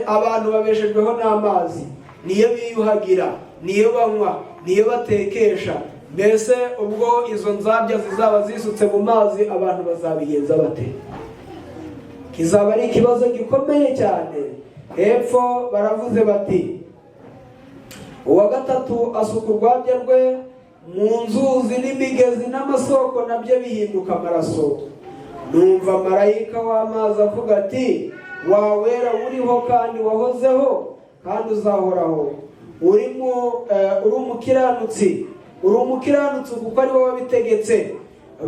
Abantu babeshejweho n'amazi, niyo biyuhagira, niyo banywa, niyo batekesha. Mbese ubwo izo nzabya zizaba zisutse mu mazi, abantu bazabigenza bate? Kizaba ari ikibazo gikomeye cyane. Hepfo baravuze bati: "Uwa gatatu asuka urwabya rwe mu nzuzi n'imigezi n'amasoko, nabyo bihinduka amaraso. Numva marayika w'amazi avuga ati: 'Wawera uriho kandi wahozeho kandi uzahoraho, uri umukiranutsi, uri umukiranutsi kuko ari wowe wabitegetse.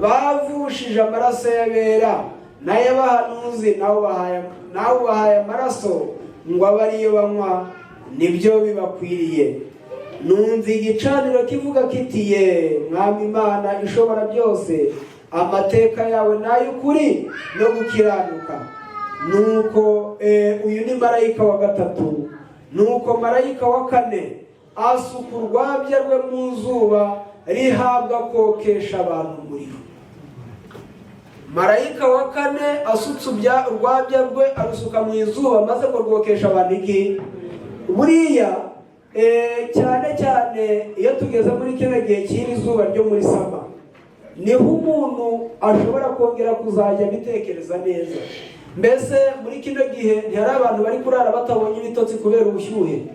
Bavushije amaraso y'abera n'ay'abahanuzi, nawe ubahaye amaraso ngo abe ariyo banywa, nibyo bibakwiriye.' Numva igicaniro kivuga kiti: 'Ye Mwami Imana ishobora byose, amateka yawe ni ay'ukuri no gukiranuka.' Nuko uyu ni marayika wa gatatu. Nuko marayika wa kane asuka urwabya rwe mu zuba, rihabwa kokesha abantu umuriro." Marayika wa kane asutse urwabya rwe, arusuka mu izuba, maze ngo rwokesha abantu iki? Buriya cyane cyane iyo tugeze muri kino gihe cy'iri zuba ryo muri summer, niho umuntu ashobora kongera kuzajya abitekereza neza. Mbese muri kino gihe ntihari abantu bari kurara batabonye ibitotsi kubera ubushyuhe?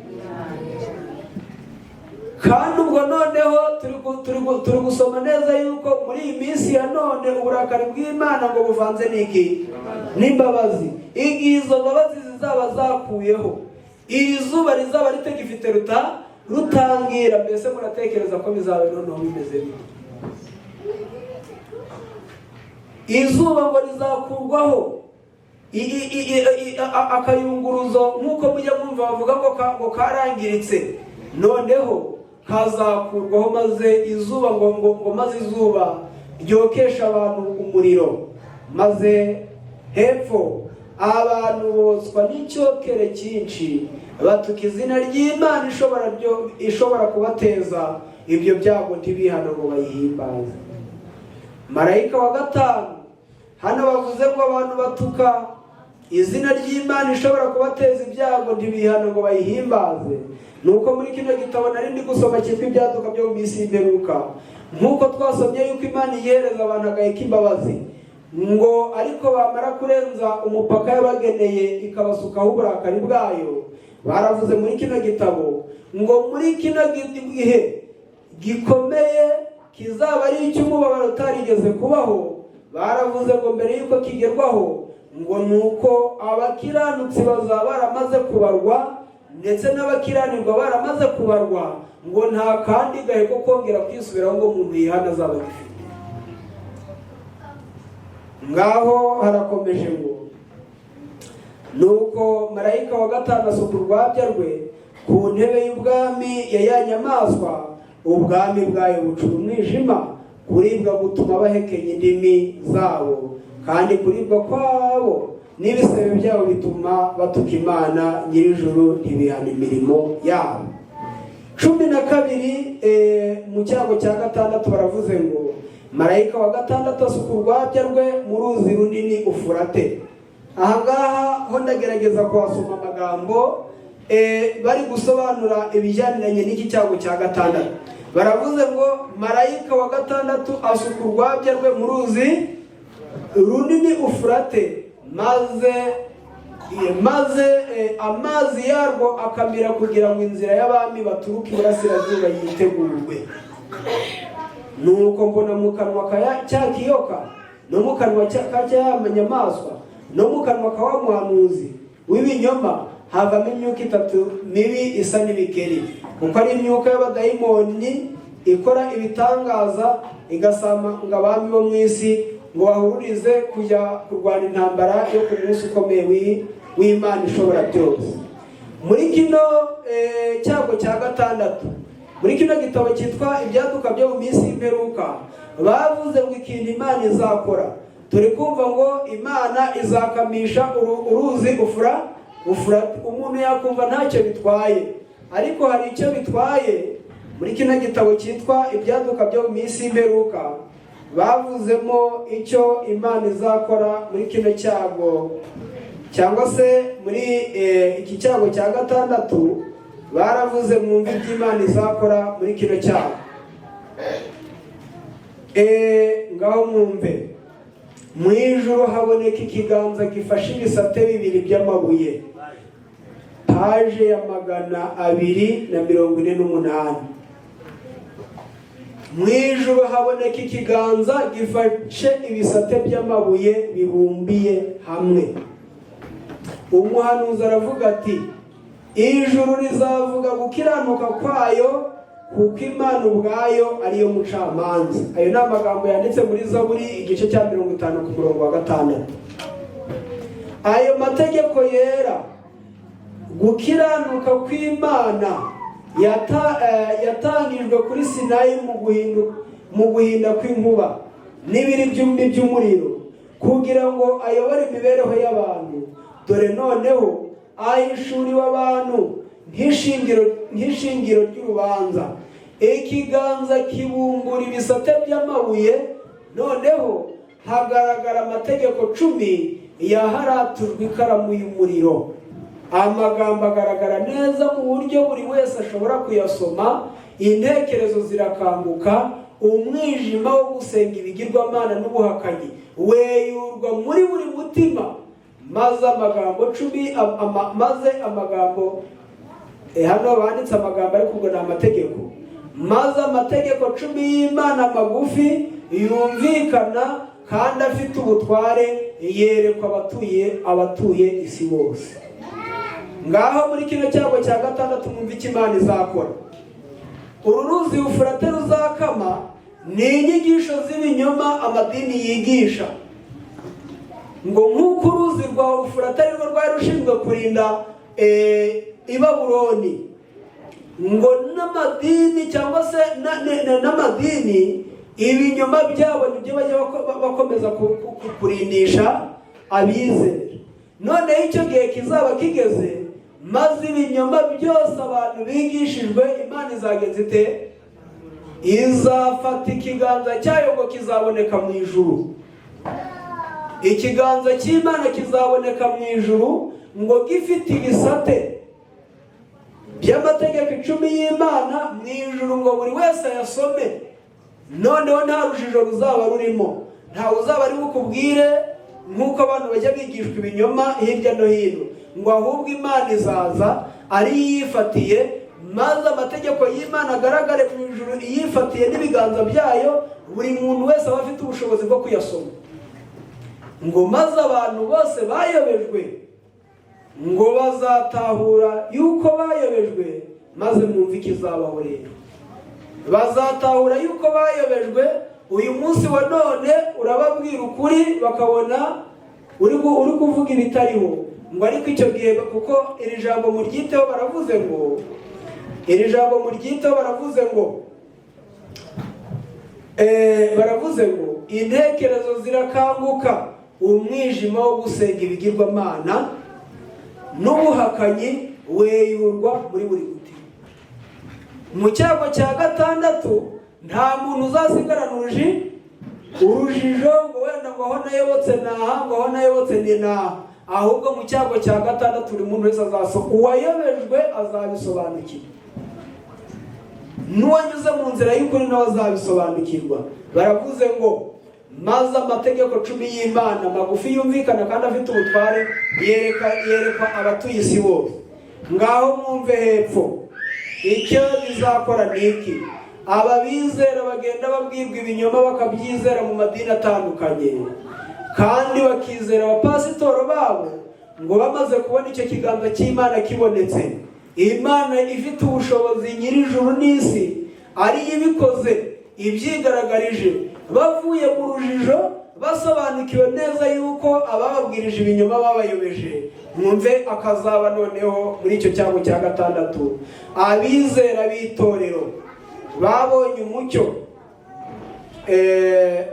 Kandi ubwo noneho turi gusoma neza yuko muri iyi minsi ya none uburakari bw'Imana ngo buvanze n'iki? N'imbabazi. Igihe izo mbabazi zizaba zakuyeho, iri zuba rizaba ritagifite rutangira, mbese muratekereza ko bizaba noneho bimeze bite? Izuba ngo rizakurwaho akayunguruzo, nk'uko mujya mwumva bavuga ngo karangiritse, noneho kazakurwaho, maze izuba ngo maze izuba ryokesha abantu umuriro. Maze hepfo abantu botswa n'icyokere cyinshi, batuka izina ry'Imana ishobora kubateza ibyo byago, ntibihana ngo bayihimbaze. Marayika wa gatanu, hano bavuze ngo abantu batuka izina ry'Imana ishobora kubateza ibyago, ntibihana ngo bayihimbaze. Nuko muri kino gitabo nari ndi gusoma cyitwa Ibyaduka byo mu minsi y'imperuka, nk'uko twasomye yuko Imana ihereza abantu agahe k'imbabazi, ngo ariko bamara kurenza umupaka yabageneye ikabasukaho uburakari bwayo. Baravuze muri kino gitabo ngo muri kino gihe gikomeye kizaba ari icy'umubabaro utarigeze kubaho, baravuze ngo mbere y'uko kigerwaho, ngo ni uko abakiranutsi bazaba baramaze kubarwa, ndetse n'abakiranirwa baramaze kubarwa, ngo nta kandi gahe ko kongera kwisubiraho ngo umuntu yihana azaba agifite. Ngaho harakomeje ngo: "Nuko marayika wa gatanu asuka urwabya rwe ku ntebe y'ubwami ya ya nyamaswa, ubwami bwayo bucura umwijima, kuribwa gutuma bahekenya indimi zabo, kandi kuribwa kwabo n'ibisebe byabo bituma batuka Imana nyir'ijuru, ntibihana imirimo yabo." 12, mu cyago cya gatandatu baravuze ngo: "Marayika wa gatandatu asuka urwabya rwe mu ruzi runini Ufurate." Aha ngaha ho ndagerageza kuhasoma amagambo bari gusobanura ibijyaniranye n'iki cyago cya gatandatu. Baravuze ngo: "Marayika wa gatandatu asuka urwabya rwe mu ruzi runini Ufurate, maze amazi yarwo akamira kugira ngo inzira y'abami baturuka iburasirazuba yitegurwe. Nuko mbona mu kanwa ka cya kiyoka, no mu kanwa ka cya nyamaswa, no mu kanwa ka wa muhanuzi w'ibinyoma havamo imyuka itatu mibi isa n'ibikeri, kuko ari imyuka y'abadayimoni ikora ibitangaza, igasanga abami bo mu isi ngo bahururize kujya kurwana intambara yo ku munsi ukomeye w'Imana ishobora byose." Muri kino cyago cya gatandatu, muri kino gitabo cyitwa Ibyaduka byo mu minsi y'imperuka, bavuze ngo ikintu Imana izakora, turi kumva ngo Imana izakamisha uruzi Ufurate. Umuntu yakumva ntacyo bitwaye, ariko hari icyo bitwaye. Muri kino gitabo cyitwa Ibyaduka byo mu minsi y'imperuka bavuzemo icyo Imana izakora muri kino cyago. Cyangwa se muri iki cyago cya gatandatu baravuze. Mwumve ibyo Imana izakora muri kino cyago. Ngaho mwumve: mu ijuru haboneka ikiganza gifashe ibisate bibiri by'amabuye, page ya 248. Mu ijuru haboneka ikiganza gifashe ibisate by'amabuye bibumbiye hamwe. Umuhanuzi aravuga ati: "Ijuru rizavuga gukiranuka kwayo, kuko Imana ubwayo ariyo mucamanza." Ayo ni amagambo yanditse muri Zaburi, igice cya 50, ku murongo wa 6. Ayo mategeko yera, gukiranuka kw'Imana yatangijwe kuri Sinayi mu guhinda kw'inkuba n'ibiri by'umuriro, kugira ngo ayobore imibereho y'abantu, dore noneho ahishuriwe abantu nk'ishingiro ry'urubanza. Ikiganza kibumbura ibisate by'amabuye, noneho hagaragara amategeko 10 yaharatujwe ikaramu y'umuriro. Amagambo agaragara neza mu buryo buri wese ashobora kuyasoma. Intekerezo zirakanguka, umwijima wo gusenga ibigirwamana n'ubuhakanyi weyurwa muri buri mutima, maze amagambo 10, maze amagambo, hano banditse amagambo ariko ubwo ni amategeko, maze amategeko 10 y'Imana magufi, yumvikana kandi afite ubutware, yerekwa abatuye isi bose. Ngaho muri kino cyago cya gatandatu mwumva icyo Imana izakora. Uru ruzi Ufurate ruzakama ni inyigisho z'ibinyoma amadini yigisha, ngo nk'uko uruzi rwa Ufurate arirwo rwari rushinzwe kurinda i Babuloni, ngo n'amadini cyangwa se n'amadini, ibinyoma byabo nibyo bajya bakomeza kurindisha abizera. Noneho icyo gihe kizaba kigeze, maze ibinyoma byose abantu bigishijwe, Imana izagenza ite? Izafata ikiganza cyayo, ngo kizaboneka mu ijuru. Ikiganza cy'Imana kizaboneka mu ijuru, ngo gifite ibisate by'amategeko 10 y'Imana mu ijuru, ngo buri wese ayasome. Noneho nta rujijo ruzaba rurimo, ntawe uzaba ari bukubwire nk'uko abantu bajya bigishwa ibinyoma hirya no hino, ngo ahubwo Imana izaza ari yifatiye, maze amategeko y'Imana agaragare mu ijuru iyifatiye n'ibiganza byayo, buri muntu wese aba afite ubushobozi bwo kuyasoma. Ngo maze abantu bose bayobejwe ngo bazatahura yuko bayobejwe. Maze mwumve ikizabaho rero: bazatahura yuko bayobejwe. Uyu munsi wa none urababwira ukuri bakabona uri kuvuga ibitariho, ngo ariko icyo gihe, kuko iri jambo muryiteho, baravuze ngo, iri jambo muryiteho, baravuze ngo intekerezo zirakanguka, umwijima wo gusenga ibigirwamana n'ubuhakanyi weyurwa muri buri mutima. Mu cyago cya gatandatu nta muntu uzasigarana urujijo ngo wenda ngo aho nayobotse naha, ngo aho nayobotse ni naha. Ahubwo mu cyago cya gatandatu buri muntu wese uwayobejwe azabisobanukirwa, n'uwanyuze mu nzira y'ukuri nawe azabisobanukirwa. Baravuze ngo maze amategeko 10 y'Imana magufi, yumvikana kandi afite ubutware, yerekwa abatuye isi bose. Ngaho mwumve hepfo icyo bizakora ni iki: aba bizera bagenda babwirwa ibinyoma bakabyizera mu madini atandukanye, kandi bakizera abapasitoro babo, ngo bamaze kubona icyo kiganza cy'Imana kibonetse, Imana ifite ubushobozi, nyir'ijuru n'isi, ariyo ibikoze, ibyigaragarije, bavuye mu rujijo, basobanukiwe neza yuko abababwirije ibinyoma babayobeje. Mwumve akazaba noneho muri icyo cyago cya gatandatu: abizera b'itorero babonye umucyo.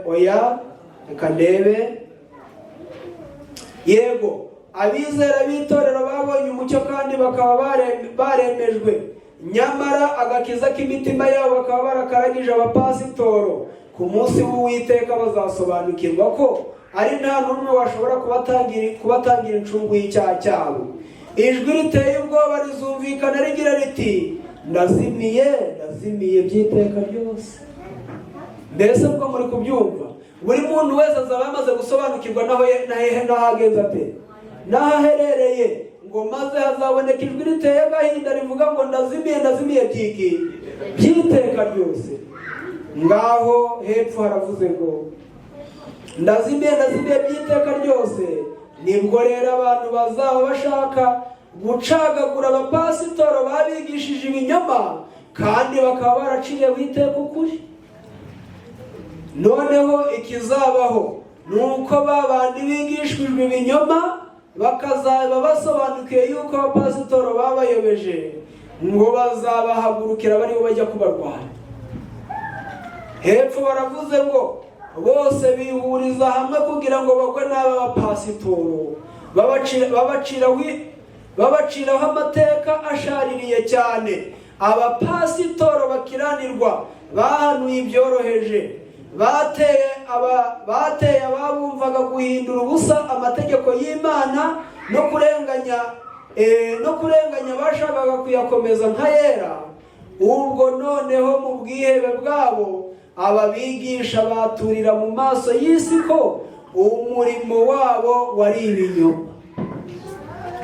Oya, reka ndebe. Yego, abizera b'itorero babonye umucyo kandi bakaba baremejwe, nyamara agakiza k'imitima yabo bakaba barakaragije abapasitoro, ku munsi w'Uwiteka bazasobanukirwa ko ari nta n'umwe washobora kubatangira incungu y'icyaha cyabo. Ijwi riteye ubwoba rizumvikana rigira riti: "Ndazimiye, ndazimiye by'iteka ryose." Mbese ubwo muri kubyumva? Buri muntu wese azaba yamaze gusobanukirwa n'aho na hehe n'aho agenza ate n'aho aherereye, ngo maze hazaboneka ijwi riteye agahinda rivuga ngo: "Ndazimiye, ndazimiye byiki by'iteka ryose." Ngaho hepfo haravuze ngo: "Ndazimiye, ndazimiye by'iteka ryose." Nibwo rero abantu bazaba bashaka gucagagura abapasitoro babigishije ibinyoma kandi bakaba baraciriyeho iteka ukuri. Noneho ikizabaho ni uko ba bandi bigishijwe ibinyoma bakazaba basobanukiwe yuko abapasitoro babayobeje, ngo bazabahagurukira baribo bajya kubarwanya. Hepfo baravuze ngo bose bihuriza hamwe kugira ngo bagwe n'aba bapasitoro, babaciraho amateka ashaririye cyane. Abapasitoro bakiranirwa bahanuye ibyoroheje, bateye ababumvaga guhindura ubusa amategeko y'Imana no kurenganya bashakaga kuyakomeza nka yera. Ubwo noneho mu bwihebe bwabo, ababigisha baturira mu maso y'isi ko umurimo wabo wari ibinyoma.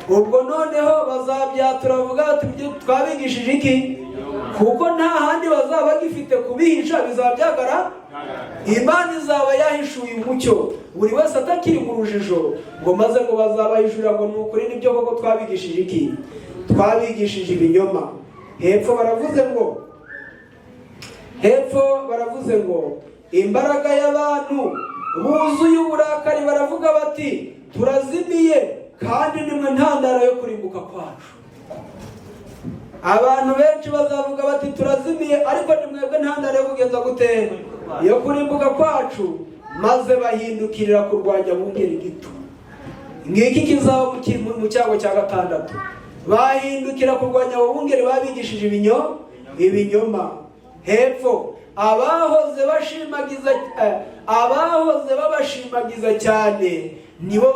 Ubwo noneho bazabyatura bavuga bati: "Twabigishije iki?" Kuko nta handi bazaba bagifite kubihisha, bizaba byagara. Imana izaba yahishuye umucyo, buri wese atakiri mu rujijo, ngo maze ngo bazabahishurira ngo ni ukuri, nibyo koko, twabigishije iki? Twabigishije ibinyoma. Hepfo baravuze ngo imbaraga y'abantu buzuye uburakari baravuga bati: "Turazimiye, kandi nimwe ntandaro yo kurimbuka kwacu." Abantu benshi bazavuga bati: "Turazimiye, ariko ni mwebwe ntandaro yo kugenza gute? Yo kurimbuka kwacu." Maze bahindukirira kurwanya bungeri gito. Ngiki kizaba mu cyago cya gatandatu: bahindukira kurwanya abo bungeri babigishije ibinyoma. Hepfo, abahoze babashimagiza cyane nibo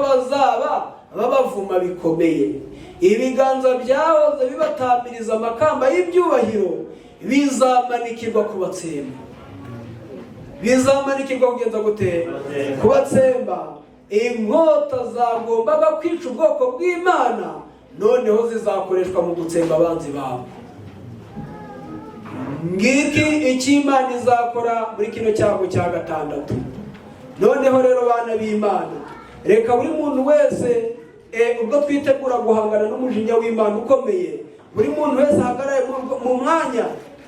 bazaba babavuma bikomeye. Ibiganza byahoze bibatamiriza amakamba y'ibyubahiro bizamanikirwa kubatsemba, bizamanikirwa kugenza gute? Kubatsemba. Inkota zagombaga kwica ubwoko bw'Imana noneho zizakoreshwa mu gutsemba abanzi babo. Ngiki icyo Imana izakora muri kino cyago cya gatandatu. Noneho rero, bana b'Imana, reka buri muntu wese, ubwo twitegura guhangana n'umujinya w'Imana ukomeye, buri muntu wese ahagarare mu mwanya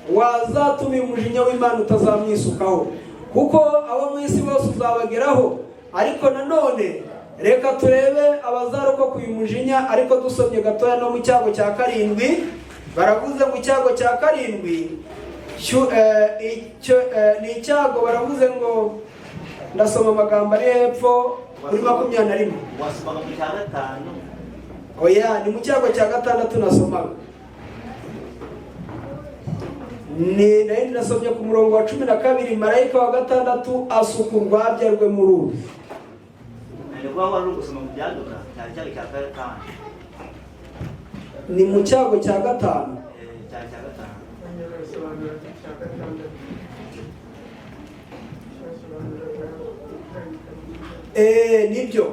wazatuma uyu mujinya w'Imana utazamwisukaho, kuko abo mu isi bose uzabageraho. Ariko nanone reka turebe abazarokoka uyu mujinya. Ariko dusomye gatoya no mu cyago cya karindwi, baravuze ngo icyago cya karindwi icyo ni icyago. Baravuze ngo, ndasoma amagambo ari hepfo kuri 21. Wasomaga mu cya gatanu. Oya, ni mu cyago cya gatandatu nasomaga. Ni nari nasomye ku murongo wa 12: marayika wa gatandatu asuka urwabya rwe mu ruzi. Ni ukuvuga ko wari uri gusoma mu Byaduka, cyari icyago cya gatanu. Ni mu cyago cya gatanu. Cyari cya gatanu. Basobanura icya gatandatu basobanuraga. Nibyo.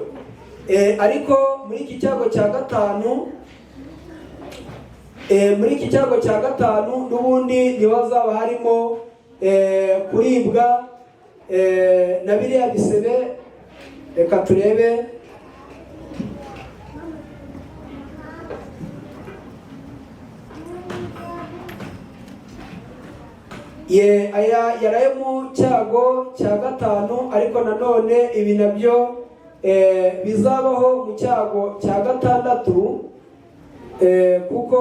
Ariko muri iki cyago cya gatanu n'ubundi niho hazaba harimo kuribwa na biriya bisebe. Reka turebe. Ye, aya yarayo mu cyago cya gatanu, ariko nanone ibi nabyo bizabaho mu cyago cya gatandatu, kuko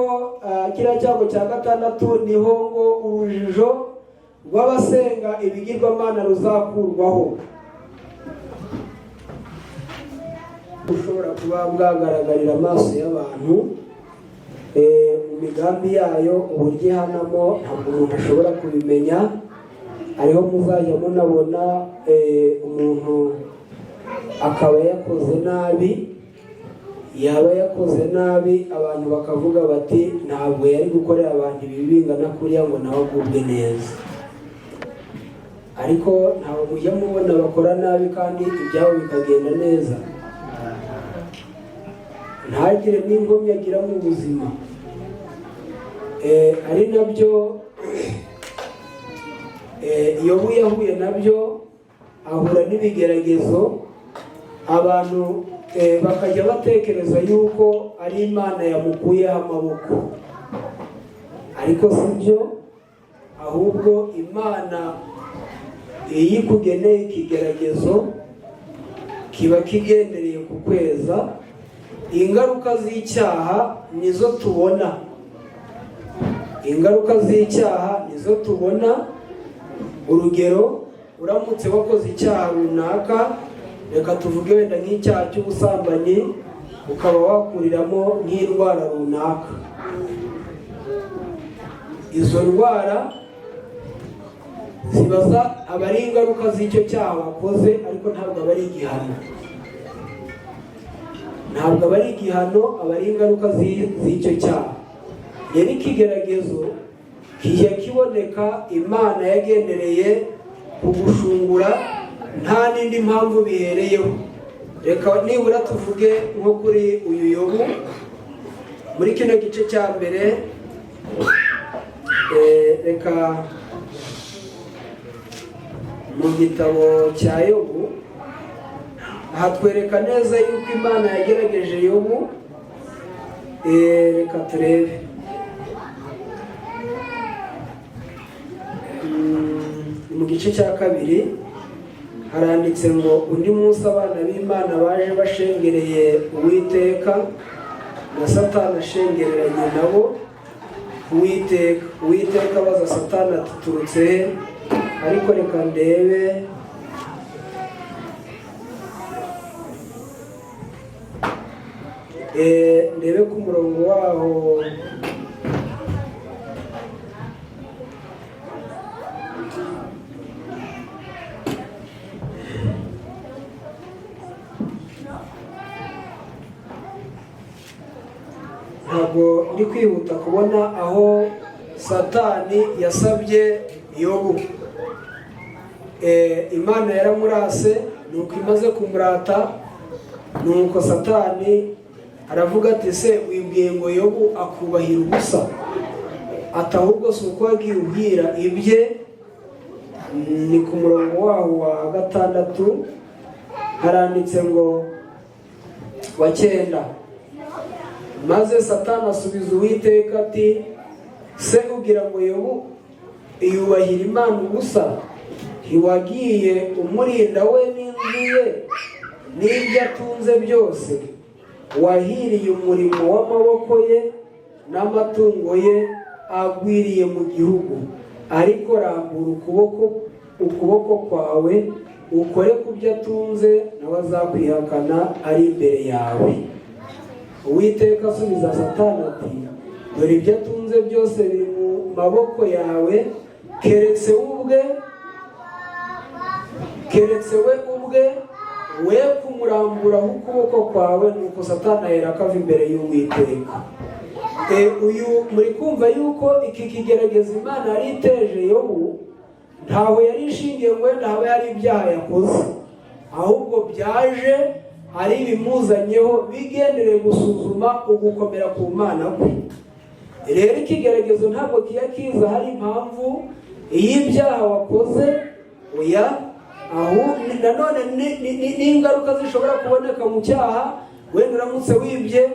kiriya cyago cya gatandatu niho ngo urujijo rw'abasenga ibigirwamana ruzakurwaho, ushobora kuba bwagaragarira amaso y'abantu. Mu migambi yayo, uburyo ihanamo, ntabwo umuntu ashobora kubimenya. Ariho muzajya munabona umuntu akaba yakoze nabi, yaba yakoze nabi abantu bakavuga bati ntabwo yari gukorera abantu ibi bingana kuriya ngo nawe agubwe neza. Ariko ntabwo mujya mubona bakora nabi kandi ibyabo bikagenda neza, ntagire n'inkomyi agira mu buzima. Ari nabyo Yobu yahuye nabyo, ahura n'ibigeragezo, abantu bakajya batekereza yuko ari Imana yamukuyeho amaboko, ariko si byo. Ahubwo Imana iyo ikugeneye ikigeragezo kiba kigendereye kukweza. Ingaruka z'icyaha nizo tubona, ingaruka z'icyaha nizo tubona. Urugero, uramutse wakoze icyaha runaka, reka tuvuge wenda nk'icyaha cy'ubusambanyi, ukaba wakuriramo nk'indwara runaka, izo ndwara ziba aba ari ingaruka z'icyo cyaha wakoze, ariko ntabwo aba ari igihano, ntabwo aba ari igihano, aba ari ingaruka z'icyo cyaha. Rero ikigeragezo kijya kiboneka Imana yagendereye kugushungura, nta n'indi mpamvu bihereyeho. Reka nibura tuvuge nko kuri uyu Yobu muri kino gice cya mbere. Reka mu gitabo cya Yobu aha twereka neza yuko Imana yagerageje Yobu. Reka turebe mu gice cya kabiri haranditse ngo: "Undi munsi abana b'Imana baje bashengereye Uwiteka, na Satani ashengereranye nabo Uwiteka. Uwiteka abaza Satani ati: 'Turutse he?'" Ariko reka ndebe ndebe ku murongo waho. Ntabwo ndi kwihuta kubona aho Satani yasabye Yobu. Imana yaramurase, nuko imaze kumurata, nuko Satani aravuga ati: "Se wibwiye ngo Yobu akubahira ubusa?" Ati: "Ahubwo si uko wagiye ubwira ibye." Ni ku murongo waho wa gatandatu, haranditse ngo wa cyenda: "Maze Satani asubiza Uwiteka ati: 'Se ugira ngo Yobu yubahira Imana ubusa? Ntiwagiye umurinda we n'inzu ye n'ibyo atunze byose? Wahiriye umurimo w'amaboko ye, n'amatungo ye agwiriye mu gihugu. Ariko rambura ukuboko kwawe ukore ku byo atunze, nawe azakwihakana ari imbere yawe.' Uwiteka asubiza Satani ati: 'Dore ibyo atunze byose biri mu maboko yawe, keretse we ubwe, we kumuramburaho ukuboko kwawe.' Nuko Satani ahera akava imbere y'Uwiteka." Uyu muri kumva yuko iki kigerageza Imana yari iteje Yobu ntaho yari ishingiye ngo wenda habe hari ibyaha yakoze, ahubwo byaje ari ibimuzanyeho bigendereye gusuzuma ugukomera ku Mana kwe. Rero ikigeragezo ntabwo kiya kiza hari impamvu y'ibyaha wakoze, oya. Aho nanone n'ingaruka zishobora kuboneka mu cyaha, wenda uramutse wibye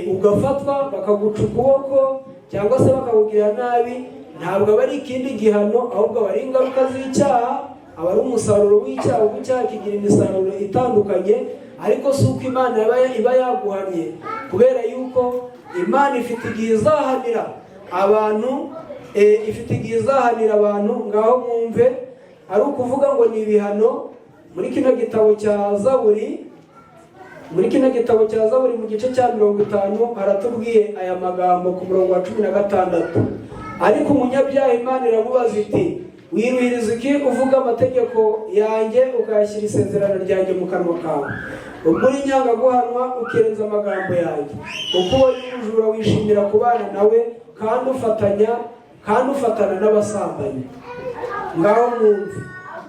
ugafatwa bakaguca ukuboko cyangwa se bakakugirira nabi, ntabwo aba ari ikindi gihano, ahubwo aba ari ingaruka z'icyaha, aba ari umusaruro w'icyaha, kuko icyaha kigira imisaruro itandukanye. Ariko si uko Imana iba yaguhannye, kubera yuko Imana ifite igihe izahanira abantu, ifite igihe izahanira abantu. Ngaho mwumve, ari ukuvuga ngo ni ibihano. Muri kino gitabo cya Zaburi, muri kino gitabo cya Zaburi mu gice cya 50 haratubwiye aya magambo ku murongo wa 16: "Ariko umunyabyaha Imana iramubaza iti: Wiruhiriza iki uvuga amategeko yanjye, ukayashyira isezerano ryanjye mu kanwa kawe, ubwo uri inyangaguhanwa, ukirenza amagambo yanjye? Uko ubonye umujura, wishimira kubana nawe, kandi ufatana n'abasambanyi. Ngaho mwumve: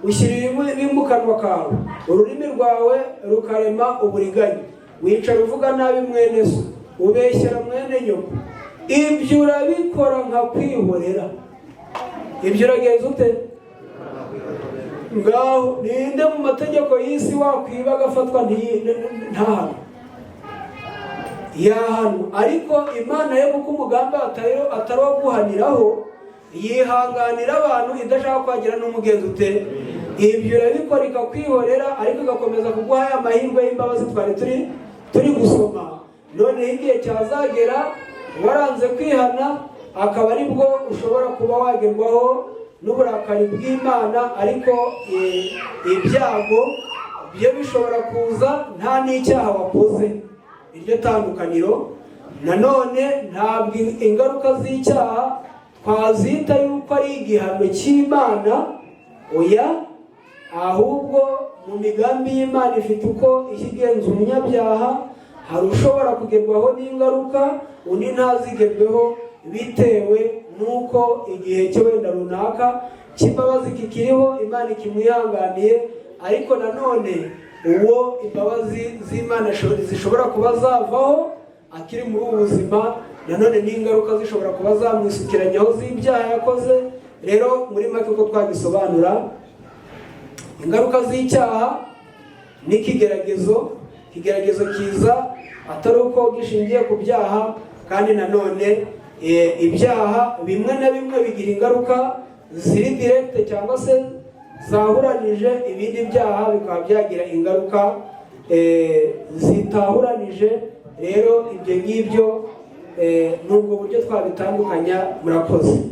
ushyira ibibi mu kanwa kawe, ururimi rwawe rukarema uburiganya. Wicara uvuga nabi mwene so, ubeshyera mwene nyoko. Ibyo urabikora nkakwihorera. Ibyo uragenza ute? Ngaho ninde mu mategeko y'isi wakwiba agafatwa ntahanwe? Yahanwa. Ariko Imana yo, kuko umugambi atari uwo guhaniraho, yihanganira abantu, idashaka kwagira n'umugenzi ute. Ibyo urabikora ikakwihorera, ariko igakomeza kuguha ya mahirwe y'imbabazi twari turi gusoma. Noneho igihe cyazagera waranze kwihana, akaba aribwo ushobora kuba wagerwaho n'uburakari bw'Imana. Ariko ibyago byo bishobora kuza nta n'icyaha wakoze. Iryo tandukaniro nanone, ntabwo ingaruka z'icyaha twazita yuko ari igihano cy'Imana, oya. Ahubwo mu migambi y'Imana ifite uko ikigenza umunyabyaha. Hari ushobora kugerwaho n'ingaruka, undi ntazigerweho, bitewe n'uko igihe cye wenda runaka cy'imbabazi kikiriho, Imana ikimwihanganiye. Ariko nanone uwo imbabazi z'Imana zishobora kuba zavaho akiri muri ubu buzima, nanone n'ingaruka zishobora kuba zamwisukiranyaho z'ibyaha yakoze. Rero muri make, uko twagisobanura, ingaruka z'icyaha n'ikigeragezo: ikigeragezo kiza atari uko gishingiye ku byaha, kandi nanone ibyaha bimwe na bimwe bigira ingaruka ziri directe cyangwa se zahuranije, ibindi byaha bikaba byagira ingaruka zitahuranije. Rero ibyo ngibyo ni ubwo buryo twabitandukanya. Murakoze.